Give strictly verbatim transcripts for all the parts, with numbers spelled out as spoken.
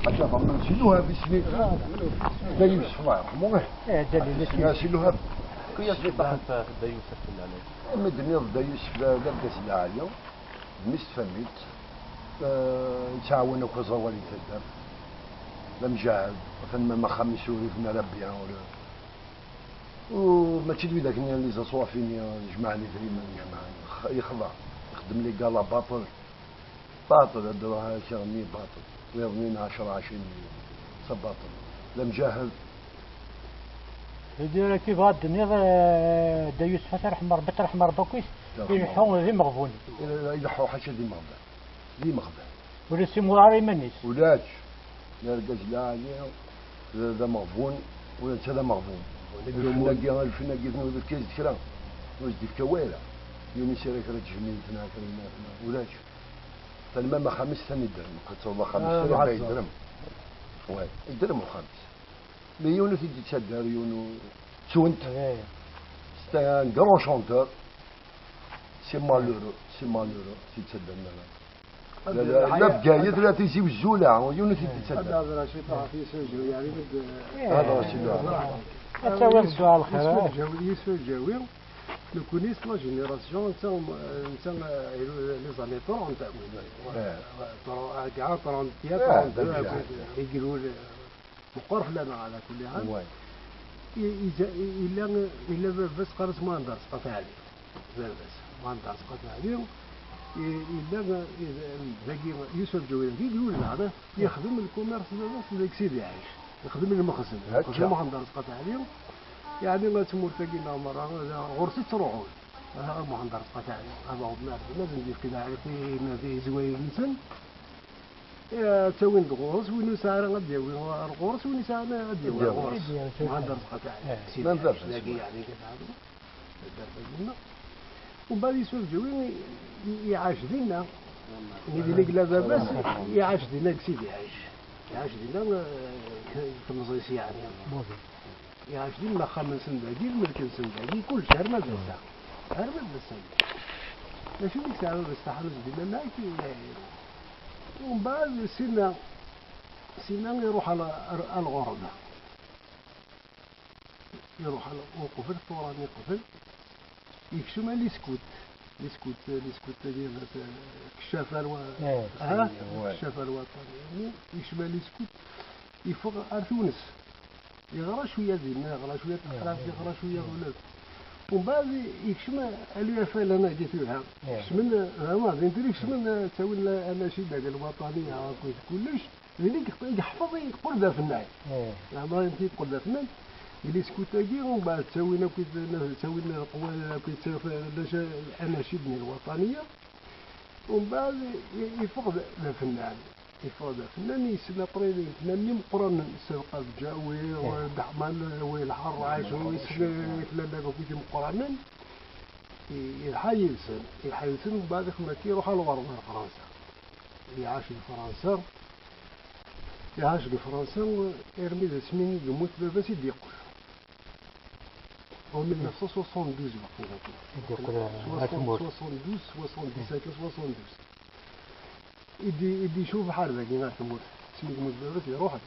Ata ɣer Sidi Wahab isem-is. Dda Yusef, Allah yerḥmu. Eh, Dda Yusef. Sidi Wahab. Kuyas di ṭaḥet Dda Yusef fell-aneɣ. Mi d-tenniḍ Dda Yusef d, d argaz lɛali, d mmi-s n tfamilt, eh, yettɛawan akk aẓawal i taddart, d amjahed, atan ma axxam-is ur ibni ara bya, ur, u mačči d widak-nni les aswafini jemɛen idrimen, jemɛen, x-, yexḍa, ixeddem les galas baṭel. Baṭel, ad d-ruḥ ad ak-iɣenni baṭel. Wiḍnin ɛecra, ɛecrin million. S baṭel. D amjahed. Idir akka yebɣa ad d-tiniḍ, eh, Dda Yusef, ad t-yerḥem Rebbi, ad t-yerḥem Rebbi akkit, ileḥḥu d imeɣbun. Ileḥḥu ḥaca d imeɣban. D imeɣban. Ur yessimuṛ ara iman-is. Ulac. D argaz lɛali, d, d ameɣbun, ula netta d ameɣbun. Lfen-agi, lfen-agi, tnudiḍ kan d kra. Ur s-d-ifka wara. Yiwen isira kra n tejmilt neɣ kra n, ulac. Tella ma axxam-is tani ddrem, qed tawḍ axxam-is, ah, tani ddrem. Ouais, ddrem uxxam-is. Mais yiwen ur t-id-yettadder, yiwen ur, ttunt. Eh. C'est un grand chanteur. C'est malheureux, c'est malheureux, ur t-id-ttadder ara. La, la, la Bgayet, la Tizi Wezzu, la, yiwen ur t-id-yettadder. Ad nehder ciṭ ɣef Yusef Lǧawi, yeɛni, ad, eh, ad tawiḍ dduɛa lxir, Yusef Lǧawi, Yusef Lǧawi. Nekkni, c'est la génération, netta, netta, euh, les années trente, euh, trente, euh, trente, euh, Igrul, euh, meqqer fell-aneɣ, ɛla kulli ḥal. I-, iza-, i-, illa, illa baba-s qqaren-as Muḥend Arezqat Ɛli. Baba-s, Muḥend Arezqat Ɛli, i-, illa, i-, dagi, Yusef Lǧawi dagi, Igrul, neɣ, yexdem lkumirs n baba-s deg Sidi Ɛic. Yexdem lmexzen. Lmexzen Muḥend Arezqat Ɛli. Yeɛni, tmurt-agi-nneɣ merra, ɣur-s i ttruḥun. Aha, Muḥend Arezqat Ɛli, ad aɣen-, ad asen-d-yefk leɛrif i, i, i yizwayen-nsen. Eh, ttawin-d ɣur-s, win ur yesɛi ara ad d-yawi ar ɣur-s, win yesɛan ad d-yawi ar ɣur-s. Ad d-yawi ar ɣur-s. Muḥend Arezqat Ɛli. Eh. Sidi Ɛic, dagi, yeɛni, kif ɛadun. Taddart-agi-nneɣ. Umbeɛd Yusef Lǧawi i, i, iɛac dinna. Mi d-yella baba-s, iɛac dinna deg Sidi Ɛic. Iɛac dinna, eh, temẓi-s, yeɛni. Iɛac din, axxam-nsen dagi, lmelk-nsen dagi, kullec, arma d ass-a. Arma d ass-a. D acu i yesɛa baba-s taḥanut di Mamak? Umbeɛd, sinna, sinna iruḥ ɣer, ɣer, ɣer lɣerba. Iruḥ ɣer, uqbel, tura mi qbel, yekcem ɣer les scouts. Les scouts, les scouts-agi, eh, keccafa lwa-, eh, ah, keccafa lwaṭani. Yekcem ɣer les scouts, yeffeɣ ar Tunes. Yeɣra cwiya dinna, yeɣra cwiya Taxrabt, yeɣra cwiya Ɣulab. Umbeɛd yekcem ɣer l'U F L-agi tura. Kecmen, eh, vraiment, din tura kecmen, eh, ttawin la-, anacid-agi lwaṭani, akked kullec. Din i yex-, i yeḥfeḍ, yeqqel d afennay. Leɛmer-nni yeqqel d afennay. Di les scouts-agi, umbeɛd ttawin akkit, ttawin leqwal, akkit ttaf-, anacid-nni lwaṭaniya. Umbeɛd i-, yeffeɣ d, d afennan. Yeffeɣ d afennan, yessen après itmaten imeqqranen, Sabqa Bǧawi, Dda Ḥman, Wayel Ḥerrac, yessen itmaten akk imeqqranen. I-, yelḥa yid-sen, yelḥa yid-sen, umbeɛd ixdem akka, iruḥ ɣer lɣerba, ɣer Fransa. Iɛac di Fransa, iɛac di Fransa, armi d asmi i yemmut baba-s i d-yeqqel. En mille neuf cent soixante-douze, waqila. I d-yeqqel ɣer tmurt. Soixante-douze, soixante-dix-sept, soixante-douze. I d-, i d-icubeḥ ar dagi ɣer tmurt. Asmi yemmut baba-s, iruḥ-d.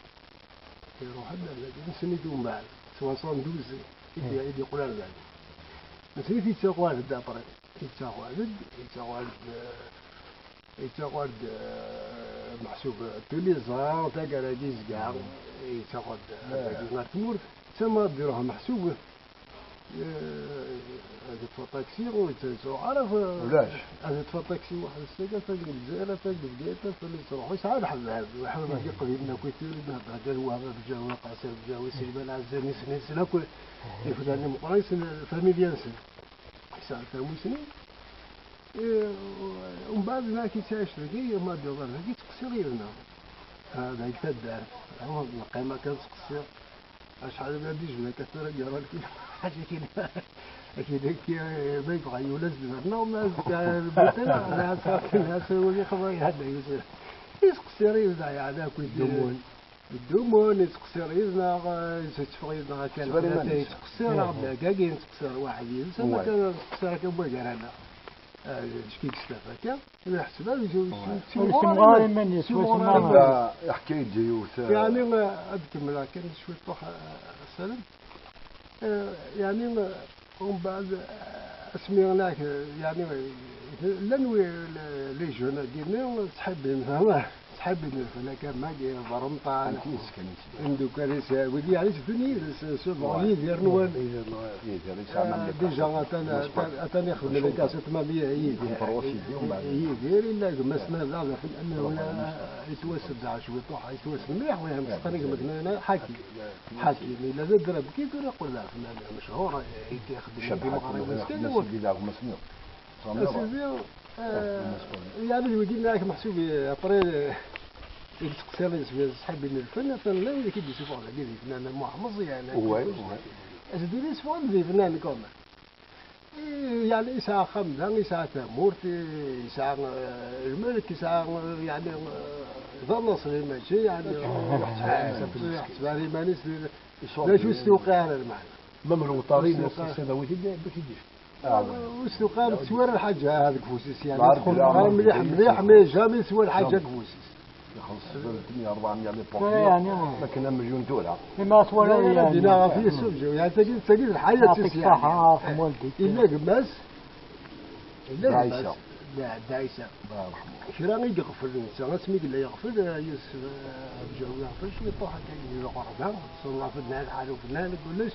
Iruḥ-d ar dagi, nessen-it umbeɛd. Soixante-douze i d-, i d-yeqqel ar dagi. Nessen-it yettaɣ-d après. Yettaɣ-d, yettaɣ-d, eh, Yettaɣ-d, eh, meḥsub tous les ans, taggara-agi yezga, yettaɣ-d, eh, ɣer tmurt, tama ad d-iruḥ meḥsub, eh, ad yeṭṭef aṭaksi, ur yettruḥ ara f-, ulac. Ad yeṭṭef aṭaksi waḥed s taggara, atan deg Lezzayer, atan deg Bgayet, atan yettruḥ. Yesɛa leḥbab, leḥbab-agi qdimen akk, i tura i d-nehder, Wahab Bǧawi, Qasir Bǧawi, Silman Ɛezzani, Snin, Snin akk, iflan imeqqran, familya-nsen. Yesɛa tamusni. Eh, umbeɛd, ma k-yettɛic dagi, ma d-yuḍal dagi, yettqeṣṣir yid-neɣ. Ah, dagi taddart. Ah, neqqim akka nettqeṣṣir. Acḥal ma d-ijbed akka tura, yerra lkil. Ḥaca kina, kina, kina, ma yebɣa yuli s-d berna, ma azekka lbutan, neɣ asa, asa wali xḍa, yeɛna yusir. Yettqeṣṣir yid-neɣ, yeɛna akkit. Dumun. Dumun, yettqeṣṣir yid-neɣ, eh, yetteffeɣ yid-neɣ akka, yettqeṣṣir-aɣ-d akkagi, yettqeṣṣir waḥed yid-s, am akka nettqeṣṣir akka wway gar-aneɣ. Acu i yeslaf akka? Ur iḥseb ara, ur yettimɣur ara iman-is, ur yettimɣur ara iman-is. Yeḥka-yi-d yiwet, eh, yeɛni, eh, ad kemmleɣ kan cwiṭuḥ, eh, Salim. Eh, yeɛni, eh, umbeɛd, eh, asmi, eh, yeɛni, eh, llan wi-, les jeunes-agi-nni ttḥibbin, fehmeɣ, ttḥibbin lfalak am wagi, Beremṭan, imdukkal-is, eh, wigi yeɛni tteddun yid-s, s, s, Yidir Nwan. Yidir Nwan. Yidir, yesɛa, eh, déjà atan, atan, atan ixdem les cassettes ma Yidir. Yidir, illa gma-s ma d aɣ-, yettwaseddeɛ cwiṭuḥ, yettwasen mliḥ, wa yemseqqa gma-s ma ḥaki. Ḥakim, yella d adrabki, tura yeqqel d afennan mechuṛ, eh, i ixeddem di Meɣres kan. Ḥakim, d aɣmas-nni. A sidi, eh, yeɛni d wigi nniɣ-ak meḥsub, eh, après, eh, i yesteqsayen s ṣṣḥab n lfen, atan llan wid i d-yessufɣen dagi d ifennanen, Muḥ Meẓyan, akken. Ouais, ouais. A sidi, d isefɣen d ifennanen quand même. Eh, yeɛni yesɛa axxam da, yesɛa tamurt, eh, yesɛa, eh, lmelk, yesɛa, eh, yeɛni, eh, d anaṣri, mačči, yeɛni, eh, yeḥseb, yeḥseb ar iman-is d, d acu ur s-tuqiɛ ara lmeɛna. Même lewṭar-ines, ur s-tuqiɛ. Ur s-tuqiɛ ara tettwara lḥaǧa deg ufus-is, yeɛni, txuṣṣ mliḥ, mliḥ, mais jamais tettwara lḥaǧa deg ufus-is. Ixelleṣ ثلاثمية أربعمية ليبوك. Yeɛni, lakin amelyun tura. Ima twala, yeɛni, dina ɣef yisubǧu, yeɛni, tagi, tagi d lḥayat-is, yeɛni. Yella gma-s, yella gma-s, Ɛisa. Ɛisa. Kra i yeɣfel netta, asmi yella yeɣfel, eh, Yusef, eh, Abǧawi yeɣfel, cwiṭ iruḥ akka di lɣerba, ṣullaf-d lḥal ufennan, kullec.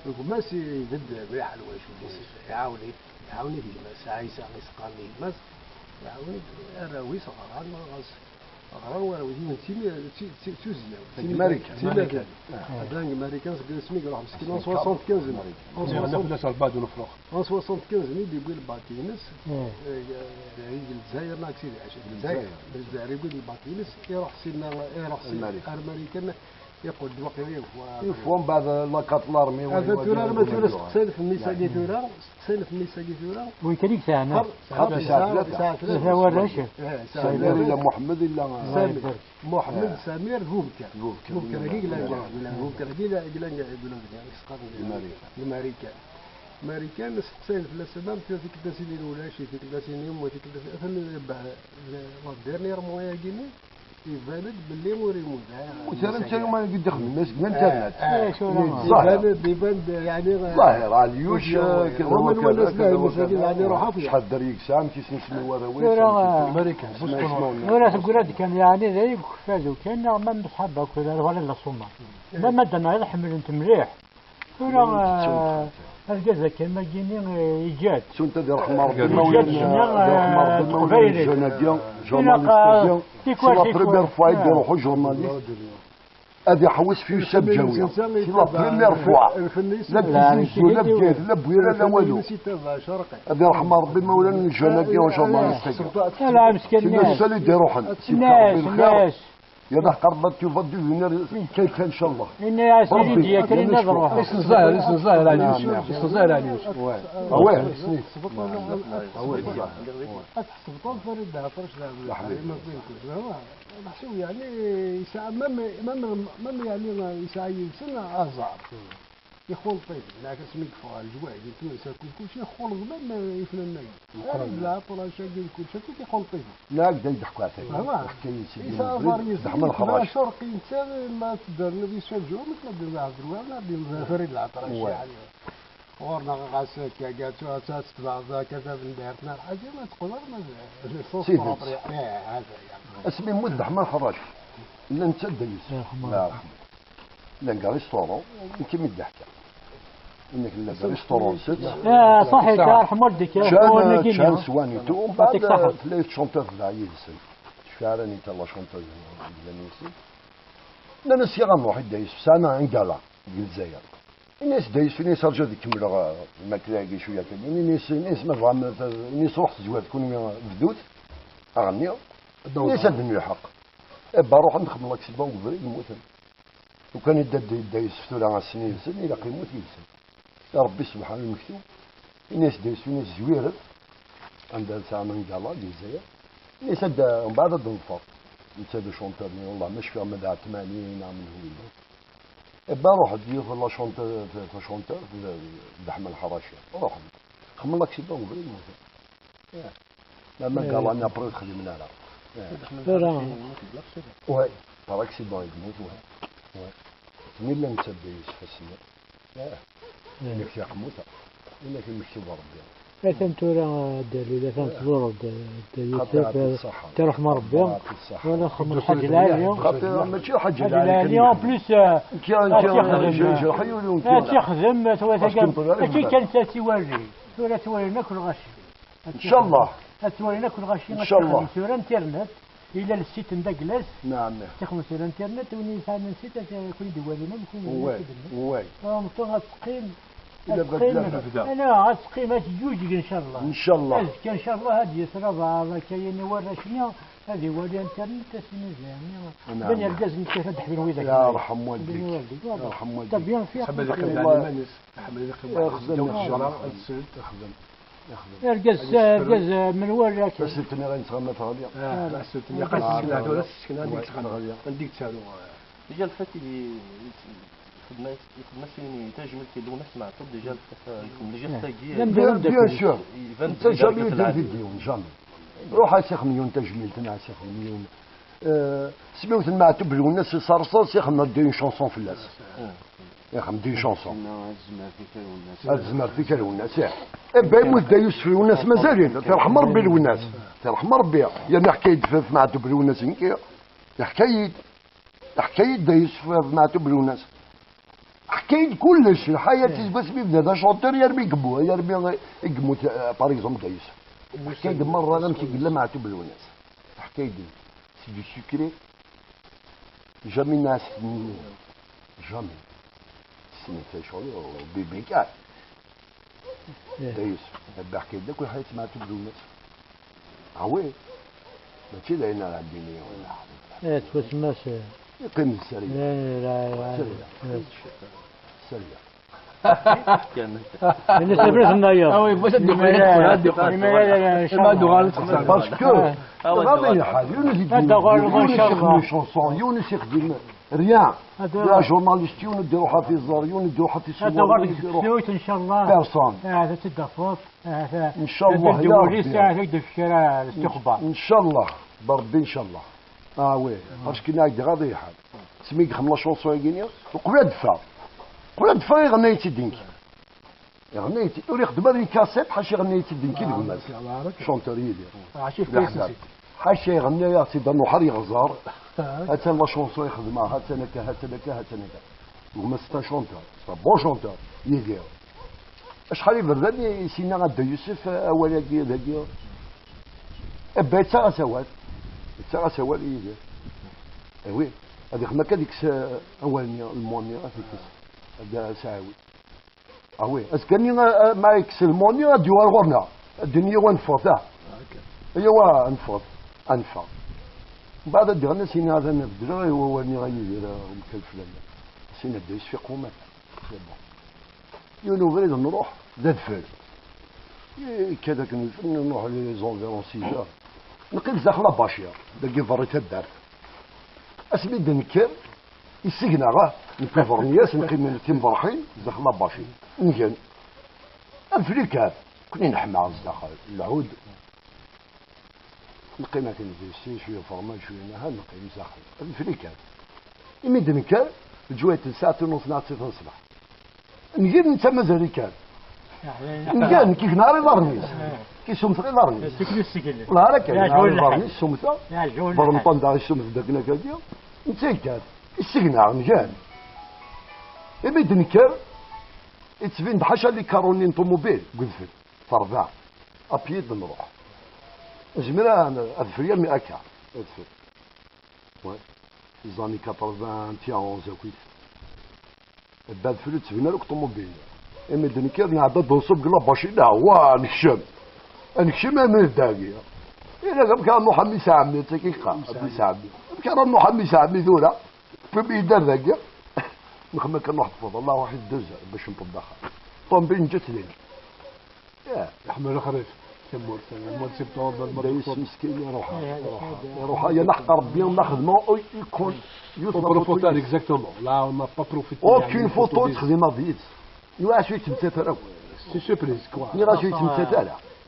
Gma-s ibedd mliḥ lwacu, iɛawen-it, iɛawen-it gma-s, Ɛisa i s-qqaren i gma-s, iɛawen-it, arraw-is ɣran, ɣas ɣran warraw-is, yiwen d timi-, d ti-, d ti-, d tuzzla. Seg Marikan. Seg Marikan. Atan deg Marikan seg wasmi i iruḥ meskin, en soixante-quinze. En soixante-quinze i d-yewwi lbak-ines. Eh, eh, i Lezzayer neɣ sidi Ɛic. Lezzayer. Lezzayer i yewwi lbak-ines, iruḥ sinna, iruḥ si-, ar Marikan, yeqqel-d waqila une fois. Une fois, mbeɛd la carte l'armée. Ata tura, ma tura, seqsayen f mmi-s-agi tura, seqsayen f mmi-s-agi tura. Win kan i yesɛan, ah? Xaṭi, yesɛa, yesɛa tlata. Tlata warrac. Eh, yesɛa tlata. Illa Muḥemmed, illa Samir. Muḥemmed, Samir d Bubekar. Bubekar. Bubekar-agi yellan, yellan, Bubekar-agi yellan, yellan, yellan, yesqan di Marikan. Di Marikan. Marikan, seqsayen fell-as, ma tura tikkelt-a sinin ulac, tikkelt-a sinin, tikkelt-a sinin, atan, eh, la dernière mois-agi-nni, iban-d belli ur immut ara. Ur terra netta yuman i d-ixeddem, ass n internet. Eh, eh, ẓahir. Iban-d, iban-d, yeɛni, ẓahir, ɛelyuc, eh, kra wa kra, kra wa kra. Yeɛni, ruḥ akk. Acḥal dderya i yesɛa, amek i sen-isem i warraw-is, tura, amek i sen-, eh, Marikan, isem-isem-nwen. Tura teggra-d kan, yeɛni, d ay ukfadu kan, neɣ ma msḥab akk, d arwala n la Ṣuma. Ma, ma d-nɛiḍ ḥemmlen-t mliḥ. Tura, eh, argaz akken magini, eh, iǧǧa-d. Ttunt ad iṛḥem Ṛebbi. Iǧǧa-d imawlan, ccna, eh, ad iṛḥem Ṛebbi imawlan n teqbaylit. Jeunes-agi, ilaq, eh, journalistes-agi. C'est la première fois i d-iṛuḥ ujournaliste ad iḥewwes f Yusef Ǧawi. C'est la première fois. La Tizi Wezzu, la Bgayet, la Bwira, la walu. Ad iṛḥem Ṛebbi imawlan n jeunes-agi, ujournaliste-agi. C'est le seul i d-iṛuḥen. Sifka Ṛebbi lxir. Yerbeḥ qerbat Yuba devenir quelqu'un, inchallah. Inna-yas Ṛebbi, Lidi, akken ad nruḥ. Isem ẓẓayr, isem ẓẓayr, ɛni. Isem ẓẓayr, ɛni. Ah ouais. Ah ouais, ẓẓayr. Ad tḥesbeḍ Farid Ɛefrac d Ɛebdelḥalim, ma ẓẓin kullec. Meḥsub, yeɛni, yesɛa, même, même, même, yeɛni, yesɛa yid-sen aẓar. Ixulṭ-iten, neɣ asmi yeffeɣ ɣer lejwayd n Tunes akked kulci, ixulṭ même ifnan-agi. Meqqren. Lɛeṭrac-agi d kulci, akk ixulṭ-iten. Neɣ d ay d-ḥku ɛfan. Voilà. Ixka-yi Sidi Mebrid, yesɛa aẓar yis-, Deḥma Lḥrac. Acurqi netta, ma tedderneḍ Yusef Ǧuɛum, ma tedderneḍ Ɛebdelwaḥid, neɣ d Farid Lɛeṭrac, ouais, yeɛni. Ɣur-neɣ ɣas akka, akka, tura tetbeɛeḍ akka tabendirt neɣ lḥaǧa, ma teqqleḍ, ma d, d ṣṣenṣ propre. Eh, hada, ya. Asmi yemmut Deḥma Lḥrac, llan ttadda-yis. Irḥem Ṛebbi. Llan deg restaurant, nekk mi d-ḥkiɣ. Nekk nella deg restaurant, sett. Ah, ṣaḥit, irḥem waldik, ya. Ččan, ččan, swan et tout. Umbeɛd, tella yiwet tcunṭiḍ da yid-sen. Tecfaɛra-nni, la chanteuse, yellan yid-sen. Nnan-as, "Siɣ ad nruḥ i Dda Yusef, sɛan un gala deg Lezzayer." Ini-as Dda Yusef, ini-as, "Rǧu ad kemmleɣ, eh, lmakla-agi cwiya kan." Ini-as, ini-as, "Ma tebɣam, ini-as, ruḥ tezwar kunwi, bdut aɣenni." Ini-as, "Ad nlḥeq." Eh, ba, ruḥen, xedmen l'accident deg ubrid, mmuten. Lukan idda Dda Yusef tura ass-nni yid-sen, ilaq yemmut yid-sen. Ṛebbi subḥan lmektub, ini-as Dda Yusef, ini-as zwiret, anda tesɛa mangala di Lezzayer, ini-as ad, mbeɛd ad d-neḍfer. Netta d acunṭer-nni, wallah ma cfiɣ ma d ɛetmani neɣ menhu yella. Ebba ruḥ-d yiwet la chanteuse, la chanteuse, d, d Deḥma Lḥraci. Ruḥen. Xedmen l'accident deg ubrid, mmuten. Ma ma galan après ur xdimen ara. Tura. Ouais, par accident yemmut, ouais. Ouais. Mi llan ttebbi yesfassen. Inek yaqmuta. Inek mektub Rebbi. Atan tura, a Dda Lila, atan tẓureḍ-d, a Dda Yusef, tirḥem Rebbi. Wala axxam n Lḥaǧ Lɛali. Xaṭi, mačči Lḥaǧ Lɛali, en plus, ad tt-ixdem, ad tt-ixdem, tura tagi, mačči kan ad tt-iwali. Tura ttwalin akk lɣaci. Ncallah. Ad ttwalin akk lɣaci, ncallah. Ad tt-ixdem tura internet. Yella le site n Daglas. Naɛam. Ttixdem tura internet, win yesɛan le site, ad ken-id-walin am kunwi. Ouais, ouais. Tameṭṭut ad teqqim, ad teqqim, ana, ad teqqim, ad teǧǧuǧeg, ncallah. Ncallah. Azekka, ncallah, ad yesrabaɛ akka yini warrac-nni, ad iwali internet, ad s-nizami. Naɛam. Llan yergazen kif ad ḥbin widak. Yerḥem walidek. Yerḥem walidek. Tabyan fi. Ḥemmel ad ixdem ɛla iman-is. Ixdem, ixdem. Ad tsel, ixdem. Ixdem. Argaz, argaz, menwala kan. Taslit-nni ɣa nettɣama teɣli. Ah, taslit-nni ɣa nettɣama teɣli. Anda i yettaru? Déjà le fait il est, il xedma, il xedma sin tajmilt i Lwennas Meɛtub, déjà le fait, euh, il xedma le geste-agi, bien sûr. Netta jamais yedder deg yiwen, jamais. Ruḥ a sixem yiwen tajmilt, neɣ a sixem yiwen. Euh, smiwet n Meɛtub Lwennas iṣerṣer, sixem une chanson fell-as. Ixdem une chanson. Ad tezmer Tikal Wennas, ih. Eh ben, yemmut Dda Yusef Lwennas, mazal-it, tirḥem Rebbi Lwennas. Tirḥem Rebbi. Yerna ḥka-yi-d ɣef Meɛtub Lwennas, nekki. Yeḥka-yi-d. Yeḥka-yi-d Dda Yusef ɣef Meɛtub Lwennas. Ḥka-yi-d kullec, lḥayat seg wasmi yebda d achanteur, yermi yemmut, yermi yemmut, euh, par exemple, Dda Yusef. Ḥka-yi-d merra amek i yella Meɛtub Lwennas. Ḥka-yi-d. C'est du secret. Jamais nas. Jamais. Ssnen-t acɣel, bébé kan. Dayus, Rebbi ḥka-d akk lḥayat Meɛtub Lwennas. Ah oui. Mačči d ayen ara d-iniɣ. Eh, ttwasemma-s. Yeqqim d sserya. Sserya. Sserya. Ini sabrit n nayeḍ. Ah oui, bas ad d-uɣal ad d-uɣal ad d-uɣal. Parce que ɣaḍi lḥal, yiwen ad d-uɣal, yiwen ad ixdem une chanson, yiwen ad ixdem rien. La journaliste, yiwen ad iruḥ ad iẓer, yiwen ad iruḥ ad iṣewwer, yiwen ad iruḥ. Personne. Inchallah, ya Rebbi. Inchallah, Rebbi, inchallah. Ah oui, parce que nna-ak-d ɣaḍi lḥal. Asmi yexdem la chanson-agi-nni, uqbel ad d-teffeɣ. Uqbel ad d-teffeɣ, iɣenna-yi-tt-id nekk. Iɣenna-yi-tt-id, ur ixeddem ara les cassettes, ḥaca iɣenna-yi-tt-id nekk i gma-s. Chanteur Yidir. Ḥaca iɣenna-yaɣ-tt-id ad nruḥ ar yeɣẓer. Ha-tt-an la chanson i xedmeɣ, ha-tt-an akka, ha-tt-an akka, ha-tt-an akka. Gma-s c'est un chanteur, c'est un bon chanteur, Yidir. Acḥal iberdan i s-yenna a Dda Yusef awal-agi, dagi? Eh ben, yettaɣ-as awal. Yettaɣ-as awal i Yidir. Eh oui, ad ixdem akka, ad ikkes, eh, awal-nni, le mot-nni, ad t-ikkes. Ad as-iɛawed. Ah oui, azekka-nni, eh, eh, ma ikkes le mot-nni, ad d-yuɣal ɣur-neɣ. Ad d-nini, yawa, neffeɣ, ta. Yawa, neffeɣ, ad neffeɣ. Mbeɛd ad d-iɣenn, ad s-yini, ad am-beddleɣ i wawal-nni a Yidir, eh, umkan fulani. Ad s-yini, a Dda Yusef, iqwem akka. C'est bon. Yiwen ubrid nruḥ d adfel. Ikka-d akken udfel, nruḥ les environs six heures. Neqqim zdaxel Abaci, dagi berri taddart. Asmi d-nekker, yessegna-ɣ, nekk uberni-as, neqqim timberḥin zdaxel Abaci. Ngen. Adfel ikkat, nekni neḥma zdaxel, lɛud. Neqqim akken di sin, cwiya fermaj, cwiya naha, neqqim zdaxel. Adfel ikkat. Imi d-nekker, leǧwayet n ssaɛa nnus neɣ tis n ṣṣbeḥ. Nnger netta mazal ikkat. Nnger, nekk igna ara iḍarren-is. Isumteɣ iḍarren-is. Wala ara kan, igna ara iḍarren-is, sumteɣ. Bermṭan daɣ isumteɣ-d akken akkagi. Netta ikkat. Issegna, nnger. Imi d-nekker, yettbin-d ḥaca likaruni n ṭumubil deg udfel. Terbeɛ. Apyid nruḥ. Nezmer ad, ad fri armi akka. Ad fri. Ouais. Les années quatre-vingt-onze akkit. Bad fri ttbin ara deg ṭumubil. Imi d-nekker nɛedda d-nṣub deg la machine, wa, nekcem. Ad nekcem armi d dagi. Ila amek ara nruḥ a mmi Sɛemmi, d tagi yeqqar, a mmi Sɛemmi. Amek ara nruḥ a mmi Sɛemmi tura? Puis yedder dagi. Nexdem akka, nruḥ tfeḍ, Allah ruḥ yeddez bac newweḍ daxel. Ṭumubil neǧǧa-tt din. Iḥemmel lexrif, tamurt, le mois de septembre, le mois d'octobre. Meskin, iruḥ, iruḥ, iruḥ, ya naqq Rebbi, ma xedmeɣ, ikun, yiwet la photo, exactement. Là, on n'a pas profité. Aucune photo texdem ad yid. Nniɣ-as ur yettmettat ara. C'est surprise, quoi. Nniɣ-as ur yettmettat ara.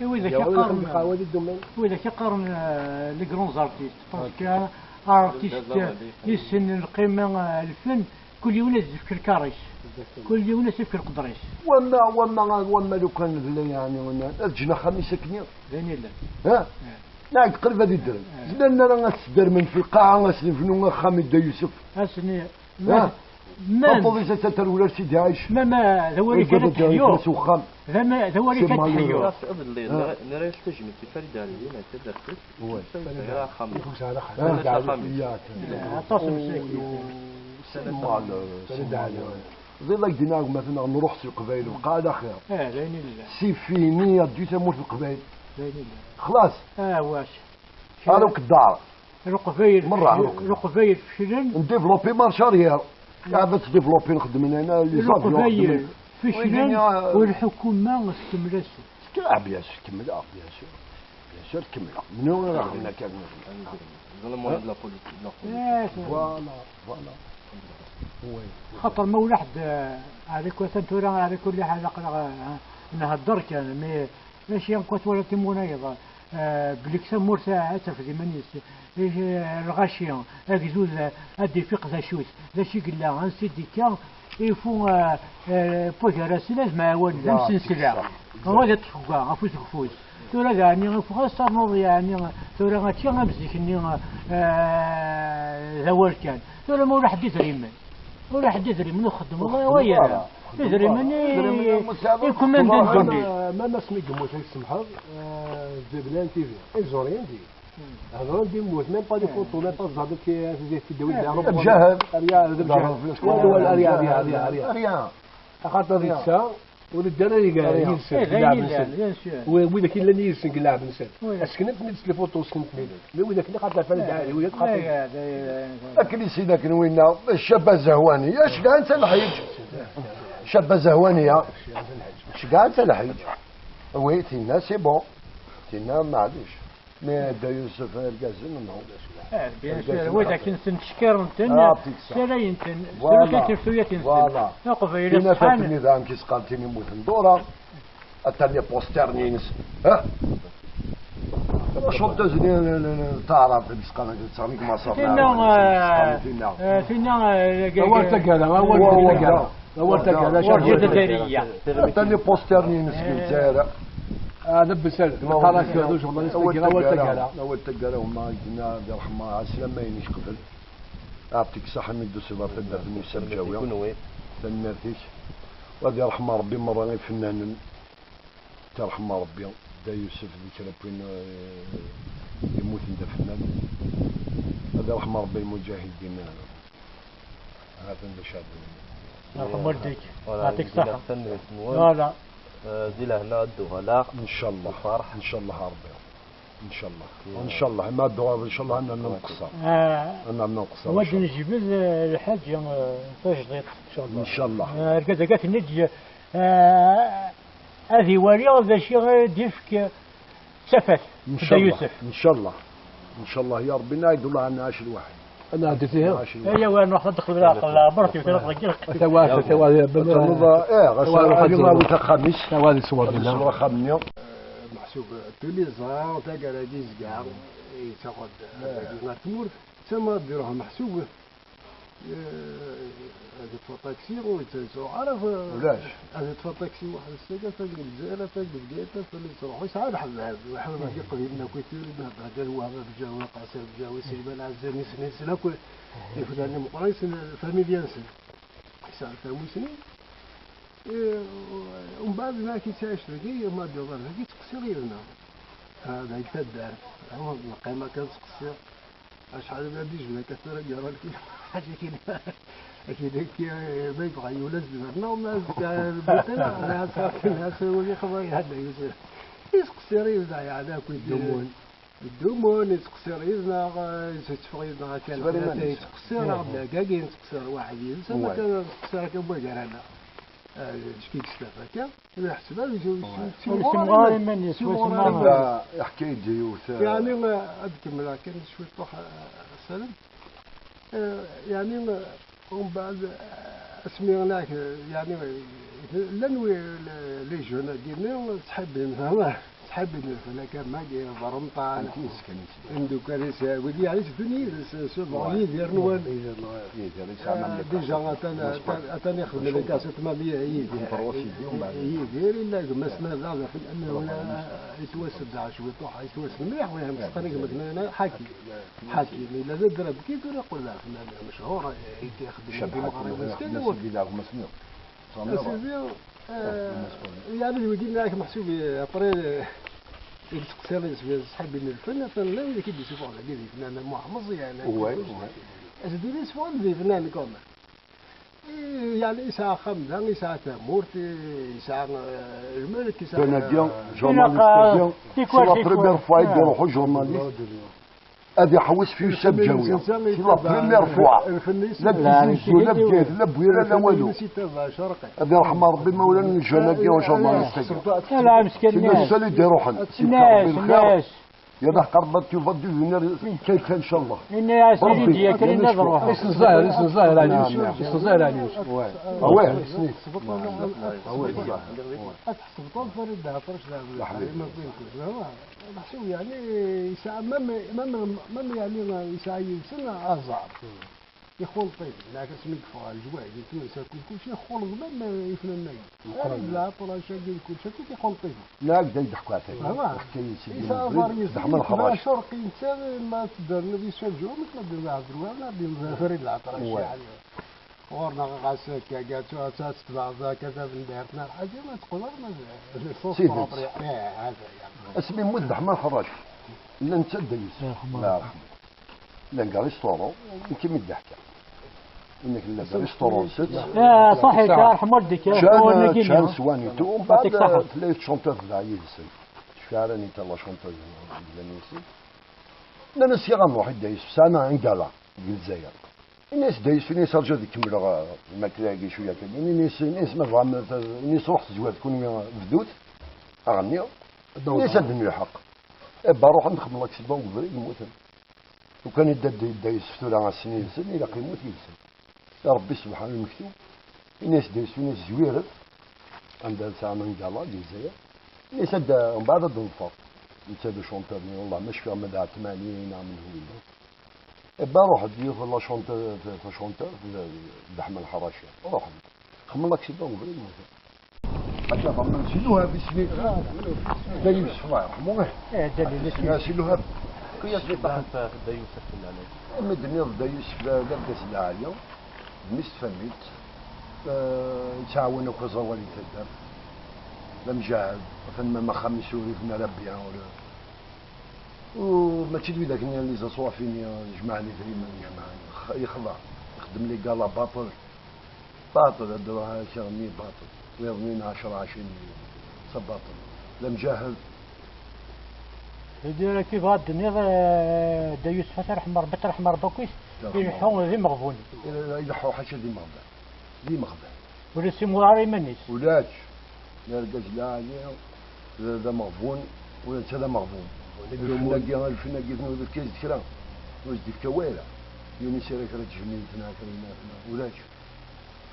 I widak i qqaren, widak i qqaren, euh, les grands artistes, parce que artiste, yessen lqima, euh, lfen, kul yiwen ad yefk lkar-is, kul yiwen ad yefk lqedr-is. Wamma, wamma, wamma lukan d la, yeɛni, ad ǧǧen axxam-is akken. D ayen yellan. Ha? Neɣ qrib ad iddrem. Zemren ara ad sdermen fi lqaɛa, ad s-yebnu axxam i Dda Yusef. Ass-nni, ha? Même, taṭuḍ-is ad terwel ar Sidi Ɛic. Même, euh, d awal kan ad teḥyu. Fell-as uxxam. D ama-, d awal kan ad teḥyu. Iḍelli, nra-, nra-yas tajmilt i Farid Ɛli, ma d taddart-is. Ur yesɛi ara axxam. Ur yesɛi ara axxam. Aṭas n msakit. Semmal, semmal. Ẓill ak d-iniɣ gma-tneɣ nruḥ s Leqbayel, bqa ala xir. Ah, d ayen yellan. C'est fini, adieu tamurt n Leqbayel. D ayen yellan. Xlas. Ah, wac. Ara akk ddaṛ. Leqbayel, merra, Leqbayel feclen. Ndéveloppé marche arrière. Qɛed ad tdéveloppé, nxeddmen hna les avions, Leqbayel feclen, u lḥukuma tkemmel-asen. Ah, bien sûr, kemmleɣ, bien sûr. Bien sûr, kemmleɣ. Menhu ara xedmen akka? Dans le moyen de la politique, de la politique. Voilà, voilà. Oui. Xaṭer ma ula ḥedd, eh, ɛla kulli ḥal, tura ɛla kulli ḥal aql-aɣ, eh, nhedder kan, mais mačči akk ad twaliḍ timunayeḍ, eh, belli tamurt ad tafed iman-is, eh, lɣaci, agdud, eh, ad d-ifiq d acu-t, d acu i yella, ansi d-ikka, il faut, eh, eh, wway gar-asen ad mɛawanen, d amsensla. Ad iṭṭef ɣef usegfus. Tura daɛni, il faut ad ternuḍ, yeɛni, tura akka am zik-nni, eh, d awal kan. Tura ma ulaḥ-d idrimen, ulaḥ-d idrimen, ur txeddmeḍ ara. Idrimen i, i kumanda n ddunit. Même asmi yemmut, ad yi-tsamḥeḍ, eh, d blan T V. Ils ont rien dit. Hedren-d yemmut, même pas des photos, même pas ẓẓaden ki, ki, ki, d awal d aɛrab. Mjahad. Rien, d mjahad. Rien. Rien. Axaṭer d netta, ur yeddi ara yid-sen deg lɛeb-nsen. Wi-, widak yellan yid-sen deg lɛeb-nsen. Aseknen-ten-id s les photos, seknen-ten-id. Mais widak-nni xaṭer fell-as dɛari, widak xaṭer. Akken i s-idakken winna, Ccaba Zehwani, ya cegɛen-tt a Lḥiǧ. Ccaba Zehwani, ya. Cegɛen-tt a Lḥiǧ. Oui, tinna, c'est bon. Tinna, maɛlic. Mais Dda Yusef, irgazen, non. Eh, bien sûr, widak-nsen ttcekkiren-ten, ssalayen-ten, srut i tefsuyat-nsen. Voilà. Aqbayli ṣeḥḥan. Tinafat-nni daɣen ki s-qqaren tin yemmuten dura. Atan les posters-nni ines. Ha? Chanteuse n, n, n, n taɛrabt, i s-qqaren, tettɣenni deg Maṣer. Tinna, eh, tinna, eh, awal taggara, awal taggara. Awal taggara, atan les posters-nni ines deg Lezzayer. Ah, d abessal, qqar-ak d ujernalis, awal taggara, awal taggara. Awal taggara, huma, ad yerḥem, ɛeslama-inek qbel. Ɛṭik ṣaḥa mi d-tusiḍ ɣer taddart-nni s Amǧawi. Tanemmirt-ik. Ad yerḥem Ṛebbi merra ifennanen. Ad yerḥem Ṛebbi Dda Yusef d kra n win, eh, yemmuten d afennan. Ad yerḥem Ṛebbi lmuǧahidin, eh, ha-ten d acu ara d-inin. Yerḥem walidek. Voilà, ɛṭik ṣaḥa. Tanemmirt-nwen. Voilà. Eh, di lehna ad d-uɣaleɣ. Ncallah. Lferḥ. Ncallah a Ṛebbi. Ncallah. Ncallah. Ma ad d-uɣaleɣ, ncallah, ad nernu nqeṣṣer. Ah. Ad nernu nqeṣṣer, ncallah. Ad d-nejbed, eh, lḥaǧa, eh, tajdiṭ, ncallah. Ncallah. Eh, argaz-agi ad ten-neǧǧ, eh, ad iwali d acu i d-ifk d tafat, Dda Yusef. Ncallah. Ncallah ya Ṛebbi, nɛid, Allah nɛac lwaḥid. Nɛac lwaḥid. Aya wa nruḥ ad d-nexdem lɛeqel, lɛebṛ tiwt ad ḍeggireɣ. Tawaɣit, tawaɣit, eh, ɣas tawaɣit, ad iṣwer axxam-is. Tawaɣit ṣwer dinna. Ad iṣwer axxam-nni. Meḥsub, tuli ẓra taggara-agi izga, yettaɣ-d ɣer tmurt, tama ad d-iruḥ meḥsub. Eh, ad yeṭṭef aṭaksi, ur yettruḥ ara f-, ulac. Ad yeṭṭef aṭaksi weḥd-s, akka, ata deg Lezzayer, ata deg Bgayet, ata deg Sruḥ, yesɛa lḥebbab, lḥebbab n Yiqbaylen akk, i tuli, nehder kan Wahba Bjawi, Qasir Bjawi, Sliman Ɛezzani, snin-sen akk, iflan imeqqranen, familya-nsen. Yesɛa tamussni. Eh, umbeɛd, mi ara k-yettɛic dagi, ma d-yuḍal dagi, yettqeṣṣir yid-neɣ. Ah, dagi taddart. Ah, neqqim akka nettqeṣṣir. Acḥal ma d-ijbed akka tura, yerra-k ḥaǧa kina. Akid-, akid-, ma yebɣa yuli s-d berna, ma s-, lbuṭin, la s-, la s-, wali xḍa, ya Dda Yusef. Yettqeṣṣir yid-neɣ, yeɛni, akk iddumun. Iddumun, yettqeṣṣir yid-neɣ, eh, yetteffeɣ yid-neɣ akka lxalat, yettqeṣṣir, mm, aɣ-d lɛagagin, yettqeṣṣir waḥed yid-s, ama kan yettqeṣṣir akka wway gar-aneɣ. Eh, acu i yettaf akka? Ur iḥseb ara, ur yessimɣur ara iman-is, ur yessimɣur ara iman-is. Iḥka-yi-d yiwet, eh, yeɛni, eh, ad kemmleɣ kan cwiṭuḥ, eh, Salem. Eh, yeɛni, eh, umbeɛd, eh, asmi, yeɛni, eh, llan wi-, les jeunes-agi-nni ttḥibbin, fehmeɣ. Ḥaben lfalak am wagi, Beremṭan, imdukkal-is, wigi yeɛni teddun yid-s, s Yidir Nwal. Yidir yesɛa Ah, déjà atan, atan, atan ixdem les cassettes, ma Yidir. Yidir, illa gma-s-nni da, daxel, annahu yettwaseddeɛ cwiṭuḥ, yettwassen mliḥ, wa yemseqqa gma-s-nni, ḥaki. Ḥaki, illa d adrabki, tura yeqqel d afennan mechuṛ, eh, i ixeddem Cabḥa, timeɣriwin s kan. Asidi, eh, yeɛni d wigi nniɣ-ak meḥsub, eh, après, eh, i yesteqsiḍ s ṣṣḥab n lfen, atan llan wid i d-yessufɣen dagi d ifennanen, Muḥ Meẓyan, Asidi d yessufɣen d ifennanen quand même. Eh, yeɛni yesɛa axxam da, yesɛa tamurt, eh, yesɛa, eh, lmelk, yesɛa Jean-Marie, c'est la première fois i d-iruḥ journaliste. Ad iḥewwes fi Yusef Ǧawi. C'est la première fois. La d-izuzzu, la Bgayet, la Bwira, la walu. Ad iṛḥem Ṛebbi imawlan n Jean-Agi, ujernalis-agi. C'est le seul i d-iṛuḥen. Yefka Ṛebbi lxir. Yal aḥeqq Ṛebbi, tu vas devenir quelqu'un, inchallah. Ṛebbi. Isnezzaher, isnezzaher ɛni Yusef. Isnezzaher ɛni Yusef. Ah ouais. Ad tḥesbeḍ Farid Ɛeṭṭac d Ɛebdelḥalim, ma qqim kul. Meḥsub, yeɛni, yesɛa, même, même, même, yeɛni, yesɛa yid-sen aẓar. Ixulṭ-iten, leɛkas mi yeffeɣ ɣer lejwaɛid n Tunes akk, kulci ixulṭ même ifennanen-agi. Meqqren. Lɛeṭrac-agi d kulci akk ixulṭ-iten. Neɣ d ay d-ḥkwa tagi. Voilà. Yefka-yi-d Sidi Mebrid, d Ḥmed Ḥrac. Yesɛa aẓar yid-sen, ma tedderneḍ Yusef Ǧawi, ma tella d Ɛebdelwahab, neɣ d Farid Leɛṭrac, yeɛni. Ɣur-neɣ ɣas akka, ad tetbeɛeḍ akka tabendart n Lḥaǧi, ma teqqleḍ, ma d, d ṣṣenṣ propre. Tidet. Eh, hada, ya. Asmi yemmut Dda Ḥemma Ḥrac, llan netta d Dda Yusef. Irḥem Allah. Allah yerḥem. Llan deg restaurant, nekk mi d-ḥkiɣ. Inna-k llan deg restaurant, sett. Eh, ṣaḥit, irḥem walidek, eh, Ččan, ur nagi ččan, nniɣ. Swan et tout. Umbeɛd, yɛṭik ṣaḥa. Tella tcunṭiḍ da yid-sen. Tecfa ara nita la chanteuse, yellan yid-sen. Nnan-as, "Siɣ ad nruḥ i Dda Yusef, sɛan un gala deg Lezzayer." Ini-as Dda Yusef, ini-as, "Rǧu ad kemmleɣ, eh, lmakla-agi cwiya kan." Ini-as, ini-as, "Ma tebɣam, ini-as, ruḥ tezwar kunwi, bdut aɣenni." Ini-as, "Ad d-nlḥeq." Eh, ba, ruḥen, xedmen l'accident deg ubrid, mmuten. Lukan idda Dda, Dda Yusef tura ass-nni yid-sen, ilaq yemmut yid-sen. Ṛebbi subḥan lmektub, ini-as Dda Yusef, ini-as, "Zwiret, anda ara sɛan un gala deg Lezzayer." Ini-as, "Ad, mbeɛd ad d-neḍfer." Netta d acunṭer-nni, wallah ma cfiɣ ma d Ɛetmani neɣ menhu yella. Eh ben, ruḥ-d yiwet la chanteuse, la chanteuse, d, d Ḥmed Ḥraci. Ruḥ-d. Xemmeḍ accident ubrid, mata. Akka, xemmeḍ si Luhab isem-is. Dda Yusef, Allah yerḥmu. Eh, Dda Yusef. Si Luhab. Kuyas di ṭaḥent Dda Yusef fell-aɣ. Imi d-tenniḍ Dda Yusef d, d argaz lɛali, d mmi-s n tfamilt, eh, yettɛawan akk aẓawal i taddart. D amjahed, atan ma axxam-is ur ibni ara bya, ur U mačči d widak-nni, les aswafini, jemɛen idrimen, jemɛen, x-, yexḍa, ixeddem les galas baṭel, baṭel, ad d-iruḥ ad k-iɣenni baṭel, wiḍ-nni ɛecra, ɛecrin, sa baṭel, d amjahed. Idir akka i bɣa d-tenniḍ, eh, Dda Yusef, ad t-irḥem Ṛebbi, ad t-irḥem Ṛebbi akkit, ileḥḥu d imeɣbun. Ileḥḥu ḥaca d imeɣban. D imeɣban. Ur yessimuṛ ara iman-is. Ulac. D argaz lɛali, d, d ameɣbun, ula netta d ameɣbun. Lfen-agi, lfen-agi, tnudiḍ kan d kra. Ur s-d-ifka wara. Yiwen isira kra n tejmilt neɣ kra n, ulac.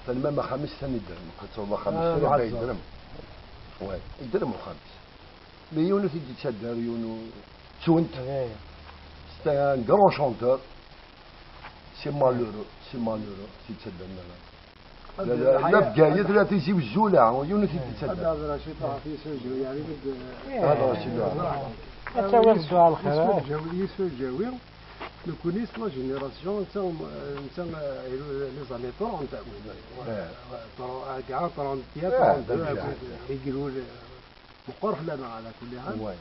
Atan ma axxam-is atan idrem. Qed tawḍ axxam-is, ah, tura yebda idrem. Ouais, idrem uxxam-is. Mais yiwen ur t-id-yettader, yiwen ur, ttun-t. Eh. C'est un grand chanteur. C'est malheureux, c'est malheureux, ur t-id-ttader ara. La, la, la Bgayet, la Tizi Wezzu, la, yiwen ur t-id-yettader. Ad nehder cwiṭ ɣef Yusef Ǧawi, yeɛni, ma d-, eh, ad tawiḍ dduɛa lxir, Yusef Ǧawi, Yusef Ǧawi, nekkni, c'est la génération, netta, netta, eh, les années trente, trente, trente et un, trente-deux, d amjahed. Meqqer fell-aneɣ, ɛla kulli ḥal. Ouais.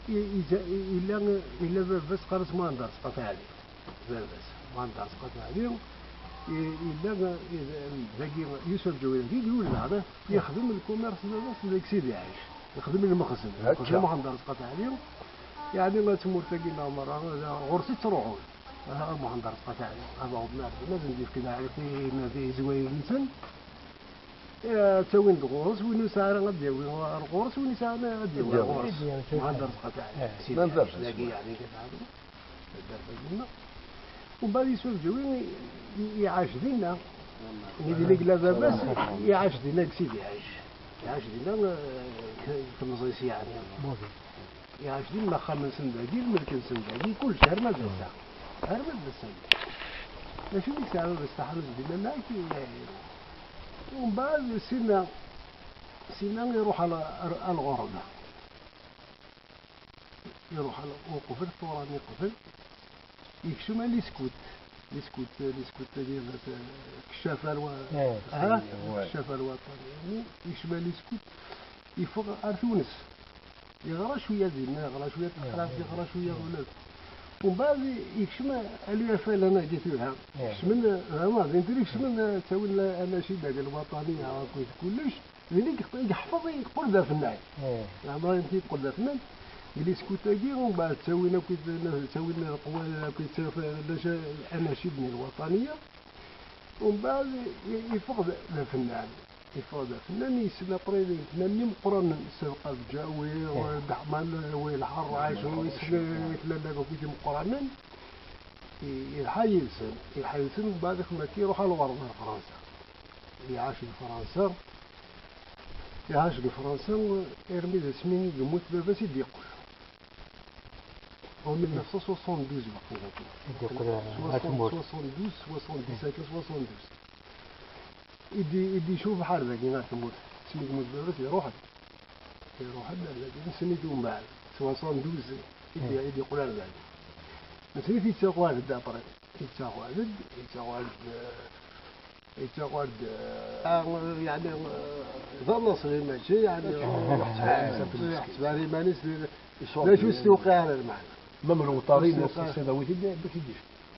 I, i, i, illa, illa baba-s qqaren-as Muḥend Arezqat Ɛli. Baba-s, Muḥend Arezqat Ɛli. I, illa, i, dagi, Yusef Ǧawi dagi, yuli daɣen, yexdem lkumirs n baba-s deg Sidi Ɛic. Yexdem lmexzen. Akka. Lmexzen Muḥend Arezqat Ɛli. Yeɛni, tmurt-agi-nneɣ merra, ɣur-s i ttruḥun. Ah, Muḥend Arezqat Ɛli. Ad aɣen-, ad asen-d-yefk lɛafya i, i, i yezwayed-nsen. Eh, ttawin-d ɣur-s, win ur yesɛi ara ad d-yawi ar ɣur-s, win yesɛan ad d-yawi ar ɣur-s. Ad d-yawi. Muḥend Arezqat Ɛli. Eh. Sidi Ɛic, dagi, yeɛni, kif ɛadun. Taddart-agi-nneɣ. Umbeɛd Yusef Ǧawi i, i, iɛac dinna. Mi d-yella baba-s, iɛac dinna deg Sidi Ɛic. Iɛac dinna, eh, temẓi-s yeɛni. Iɛac dinna axxam-nsen dagi, lmelk-nsen dagi, kullec arma d ass-a. Arma d ass-a. D acu i yesɛa baba-s taḥanut dinna, nnak, eh, umbeɛd sinna, sinna iruḥ ar, ar, ar lɣerba. Iruḥ al-, uqbel, tura mi qbel, yekcem a liskut. Liskut, liskut-agi, eh, kcaf ar wa-, eh, ha? Kcaf ar waṭan, yani, yekcem a liskut, yeffeɣ ar Tunes. Yeɣra cwiya dinna, yeɣra cwiya taqrant, yeɣra cwiya ɣulab. Umbeɛd yekcem a l'U F L-agi tura. Kecmen, eh, vraiment, din tura kecmen, eh, ttawin la-, anacida di lwaṭaniya, akked kullec. Din i yeq-, i yeḥfeḍ, yeqqel d afennan. Leɛmer-nni yeqqel d afennan. Di liskut-agi, umbeɛd ttawin akk, ttawin leqwal akk, anac-, anacid-nni lwaṭaniya. Umbeɛd i-, yeffeɣ d, d afennan. Yeffeɣ d afennan, yessen après d afennan imeqqranen, Sabqa Bǧawi, Dda Ḥman, Wayel Ḥerrac, yessen afennan akk imeqqranen. I-, yelḥa yid-sen, yelḥa yid-sen, umbeɛd ixdem akka, iruḥ ɣer lɣerba, ɣer Fransa. Iɛac di Fransa, iɛac di Fransa, armi d asmi i yemmut baba-s i d-yeqqel. En mille neuf cent soixante-douze, waqila. I d-yeqqel ɣer tmurt. Soixante-douze, soixante-dix, akka soixante-douze. I d-, i d-icuf ḥar dagi ɣer tmurt. Asmi i yemmut baba-s, iruḥ-d. Iruḥ-d ar dagi, nessen-it umbeɛd. Soixante-douze i d-, i d-yeqqel ar dagi. Nessen-it yettaɣ ɣer-d après. Yettaɣ ɣer-d, yettaɣ ɣer-d, eh, yettaɣ ɣer-d, eh, ah, yeɛni, eh, d anaṣri mačči, yeɛni, yeḥseb ar iman-is d, d acu s-tuqiɛ ara lmeɛna. Même lewṭari, s-tuqiɛ.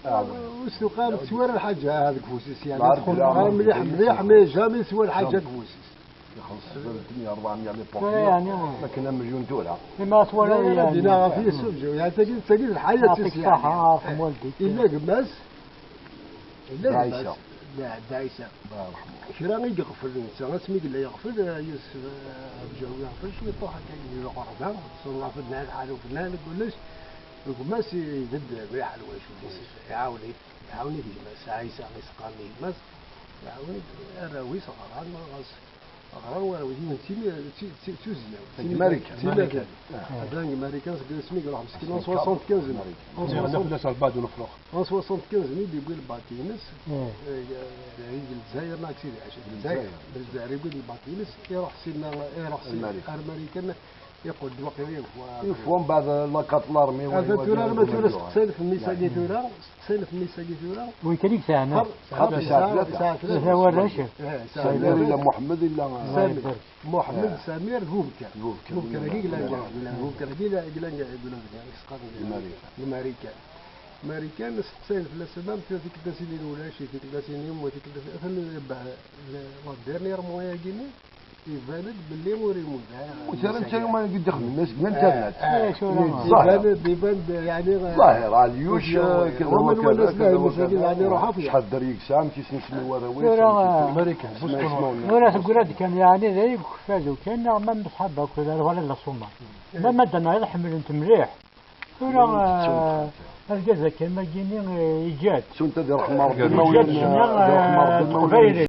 Ur s-tuqiɛ ara lḥaǧa deg ufus-is, yeɛni, txuṣṣ mliḥ, mliḥ, mais jamais teswa lḥaǧa deg ufus-is. Ixelleṣ rebɛemya les portions. Yeɛni, akken amelyun tura. Ima twala, yeɛni, dina ɣef yisubǧu, yeɛni, tagi, tagi d lḥayat-is, yeɛni. Yella gma-s, yella gma-s, Ɛisa. Ɛisa. Kra i yeɣfel netta, asmi yella yeɣfel, eh, Yusef, eh, Abǧawi yeɣfel, cwiṭ iruḥ akka di lɣerba, ṣullaf-d lḥal ufennan, kullec. Gma-s ibedd mliḥ lwajeb-is, iɛawen-it, iɛawen-it gma-s, Ɛisa i s-qqaren i gma-s, iɛawen-it arraw-is ɣran, ɣas ɣran warraw-is, yiwen d timi-, d ti-, d ti-, d tuzzla. Seg Marikan. Seg Marikan. Atan deg Marikan, seg asmi i iruḥ meskin, en soixante-quinze. En soixante-quinze i d-yewwi lbak-ines. Eh, eh, deg Lezzayer, neɣ sidi Ɛic. Lezzayer. Lezzayer i yewwi lbak-ines, iruḥ sinna, iruḥ si-, ar Marikan. Yeqqel-d waqila une fois. Une fois, mbeɛd la carte l'armée. Ata tura, ma tura, seqsayen ɣef mmi-s-agi tura, seqsayen ɣef mmi-s-agi tura. Win kan i yesɛan, ah? Xaṭi, yesɛa tlata. Yesɛa tlata warrac. Eh, yesɛa tlata. Samir illa Muḥemmed illa. Samir. Muḥemmed, Samir d Bubekka. Bubekka. Bubekka-agi yellan, yellan, Bubekka-agi yellan, yellan, yellan, yesqan Marikan. Marikan. Marikan, seqsayen fell-as, ma tura tikkelt-a sinin ulac, tikkelt-a sinin, wa tikkelt-a sinin, atan, eh, la dernière mois-agi-nni, iban-d belli ur immut ara. Ur terra netta yuma i d-ixdem, ma seg internet. Eh, eh, ẓahir. Iban-d, iban-d, yeɛni, eh, ẓahir, Ɛelyuc, eh, kra wa kra, kra wa kra. Yeɛni, ruḥ afya. Acḥal dderya i yesɛa, amek i sen-isem i warraw-is, amek i sen-, Marikan, Ismail Ismail. Ur as-ggrad kan, yeɛni, d ay ukfadu kan, neɣ ma mṣḥab akk, d arwala n la Ṣumar. Ma, ma d-nɛiḍ ḥemmlen-t mliḥ. Tura, eh, argaz akka, ma gini, eh, iǧǧa-d. Sunt ad iṛḥem Ṛebbi. Iǧǧa-d ccna, eh, Teqbaylit.